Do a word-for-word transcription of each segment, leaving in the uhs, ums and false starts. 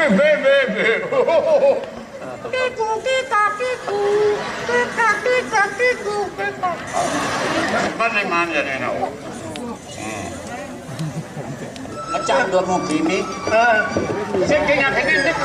Bé, bé, bé. Kiku, kika, kiku. Kika, kika, kiku, kika. Pan iman jane na. Hmm. Pecah dua mau gini. Eh, sing kene kene sing.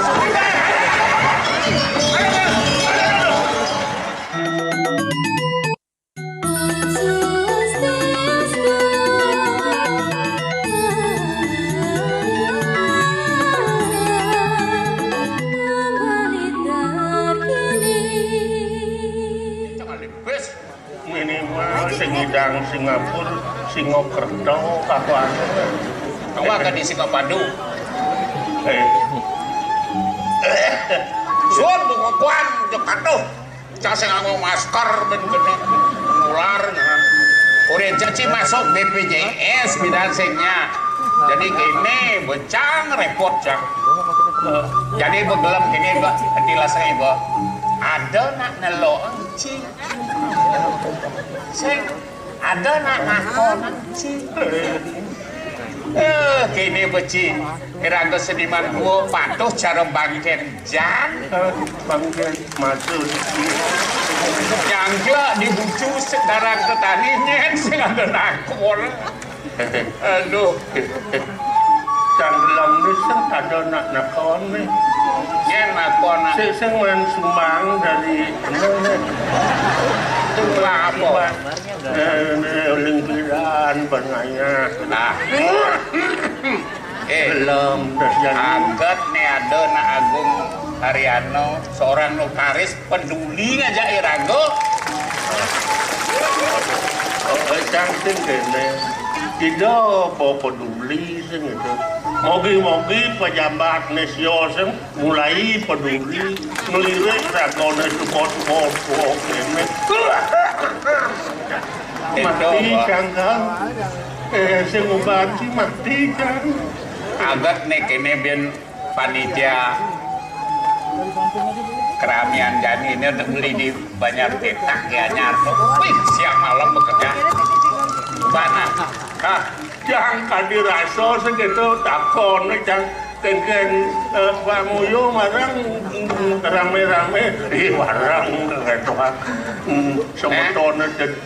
Minimal sing ngidang Singapura, Singokerto, kakuan. Kawa ka di Singapadu. Eh. Sun, pengukuhan, jek patuh. Cak sing nganggo masker ben kena nular, nah. Urip ceci masuk B P J S bidang singnya. Jadi kene becang repot, cang. Jadi begelem kene, Mbak, tilas saya, Mbak. Ada nak nelo, cing. Sing ada nak nakon, cing. Eh, kene becing. Iraga seniman gua patuh cara bangken jan. Bangken maksud. Jangkla dibucu sekarang ke tani nyen sing ada nakon. Aduh. Canggelam ni sing ada nak nakon ni. Nyen nakon. Sing, sing main sumbang dari ini ni. Lah apa? Eh, eh, lingkiran banaya. Nah. Eh, belum terjadi. Aget nih ada nak Agung Haryono, seorang notaris peduli ngajak iraga. Oh, eh, cang sing kene. Tidak apa peduli sing itu. Mogi-mogi pejabat nesio sing mulai peduli ngelirik ragone suko-suko kene. Mati cang kan. Eh, sing ubati mati cang. Aget nih kene ben panitia keramian jani ini udah beli di Banjar Petak ya nyarto. Wih, siang malam bekerja. Mana? Hah? Cang kadi rasa segitu takon cang tengken eh, Pak Muyo marang mm, rame-rame ih warang gitu kan. Hmm, semetone ded-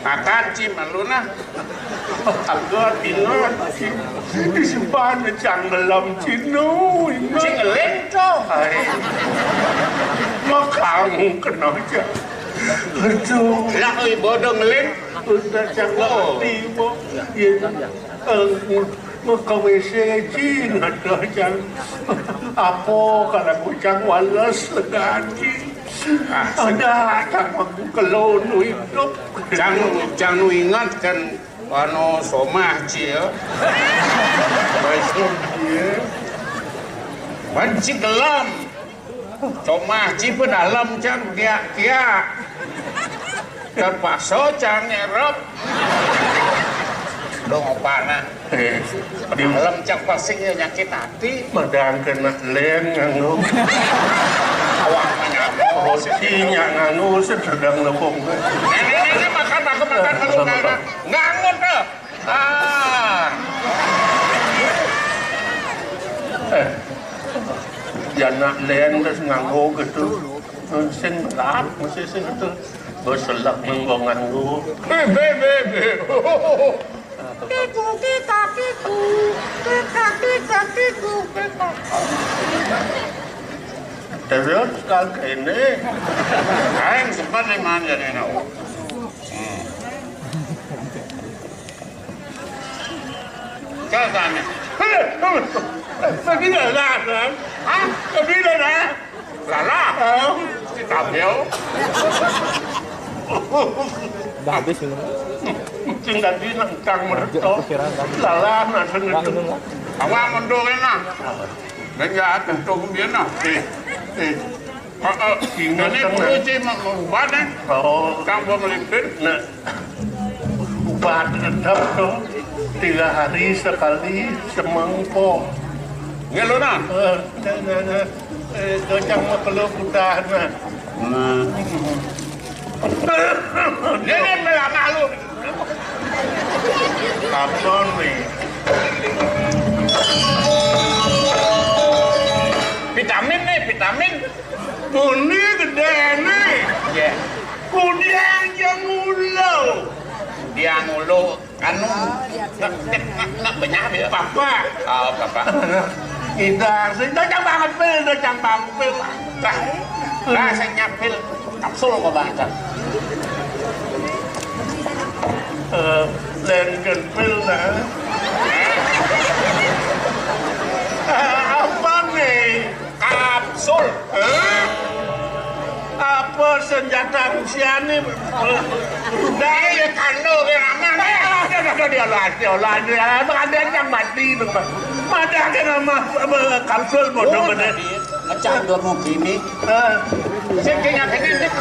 Makan ci malu nah. Agak ingat ci. Disimpan cang ngelam cinu ingat. Cing ngelin to. Hai. Makang kena cang. Aduh. Lah oi bodoh ngelin. Udah cang ngerti bo. Iya. Eh, mau ke W C cing ada cang. Apa kalau aku cang wales lagi. Ada cang aku kelon hidup. Cang cang nu ingat kan anu somah ci ya. Baik dia. Banci kelam. Somah ci pun dalam cang kia-kia. Terpaksa cang ngerep. Dong opana. Eh, di dalam cang pasing ya nyakit hati. Madang kena len nganggo. Awak menyapa. Roti nyak nganggo sedang lepung. Ini, ini, ini makan, makan, makan, makan, makan. Nganggo tuh. Ah. Eh, ya nak len terus nganggo gitu. Sing berat, mesti sing itu. Bos selak menggongan lu. Be, be, be, be. Kiku, kika, kiku. Kika, kika, kiku, kika. Terus kang ini. Aing sempat nih man jadi nau. Hmm. Kau sana. Tapi dah lah, kan? Hah? Tapi dah lah. Lalah. Hah? Kita bel. Udah habis minum. Tinggal di nangkang mereka. Lalah, nah, seneng. Awak mundur, nah. Dan ya, tentu kemudian, nah. Eh, eh. Heeh. Ini perlu sih mau ubat, eh. Oh. Kang mau melipir. Nah. Ubat tetap tuh tiga hari sekali semangkok. Nggih lho nah. Eh, nah, nah, nah. Eh, gocang mah perlu udah nah. Hmm. Ini malah malu. Kapan nih? Vitamin. Buni gedene. Ya. Kudiang jeng ulu. Diang ulu anu, nak, nak, nak benyah ya. Papa. Oh, papa. Kita sing cang banget pil, cang banget pil. Nah, nah, sing nyapil kapsul kok banget. Eh, lengen pil nah. Apa nih? Kapsul. Hah? Apa senjata Rusia nih? Udah ya kando ke aman. Ada, ada, dia lah, dia lah, dia ada yang mati itu. Ada ke nama, apa, kapsul bodoh bener. Ngecang dua mau gini. Eh. Sing kene kene nek.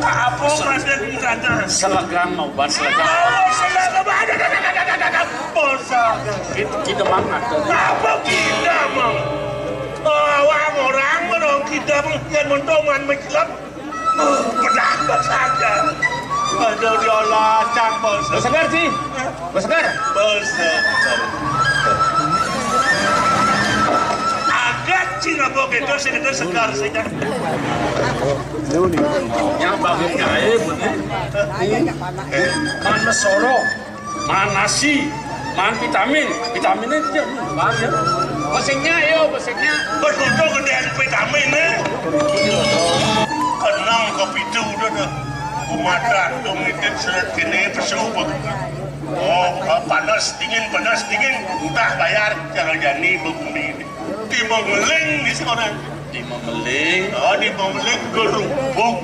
Apa masih di sana? Selegang mau ban selegang. Oh, selegang. Aduh, aduh, aduh, aduh, aduh, aduh. Bosan. Kita, kita mang ada. Apa kita mang? Awak orang orang kita mang yang mentoman menjelap. Oh, pedah saja. Aduh, diolah cang bosan. Bosan kan sih? Wes segar? Wes segar. Agat Cina boga itu sing itu segar saja. Yang bagus gaib ini. Man mesoro, man nasi, man vitamin. Vitaminnya dia, man ya. Pesingnya yo, pesingnya. Berfoto gedean vitamin eh. Kenang kopi itu udah dah. Umat dong itu surat kene pesu. Oh, eh, panas, dingin, panas, dingin. Entah bayar, jangan jani bumi ini. Timbang ngeling di sekolah. Timbang ngeling. Oh, timbang ngeling, gerubuk.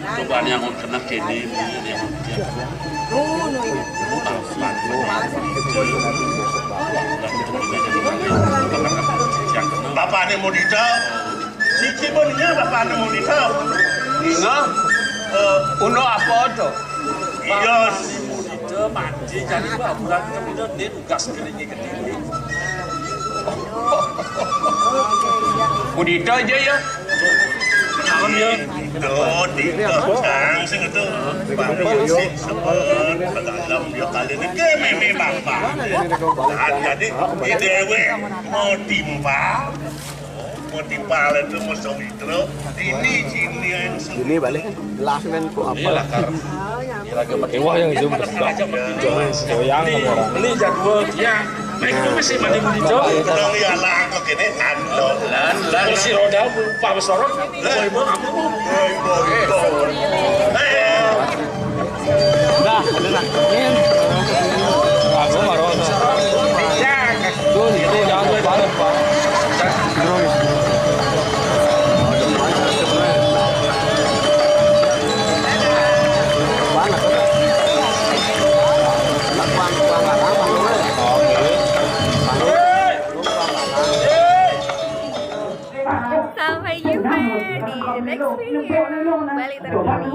Cobaan yang kena kene, yang Bapak ini mau dita, siji bener Bapak ini mau dita. Ina, eh, uno apa to? Iya. Itu mati jadi baburan kemudian dia tugas kering ke diri. Udita aja ya. Naon ya? Itu di cang sing itu. Bapak sing sebut dalam dia kali ini ke meme bapak. Nah, jadi di dewe mau timpal, mau timpal itu mau sawitra. Ini sini yang Ini balik kan jelas kan kok apa? Ini lakar. Wah, yang itu betul. Jangan goyang sama orang. Beli jadwal dia. Naik itu masih mandi budi jauh. Udah ya lah kok ini ando. Lan, lan. Kursi roda lupa besorot. Boy, boy, aku. Boy, boy, boy. Eh. Dah, udah lah. Aku baru. Tuh, itu jangan lupa. Sampai jumpa di next video. Balik terkini.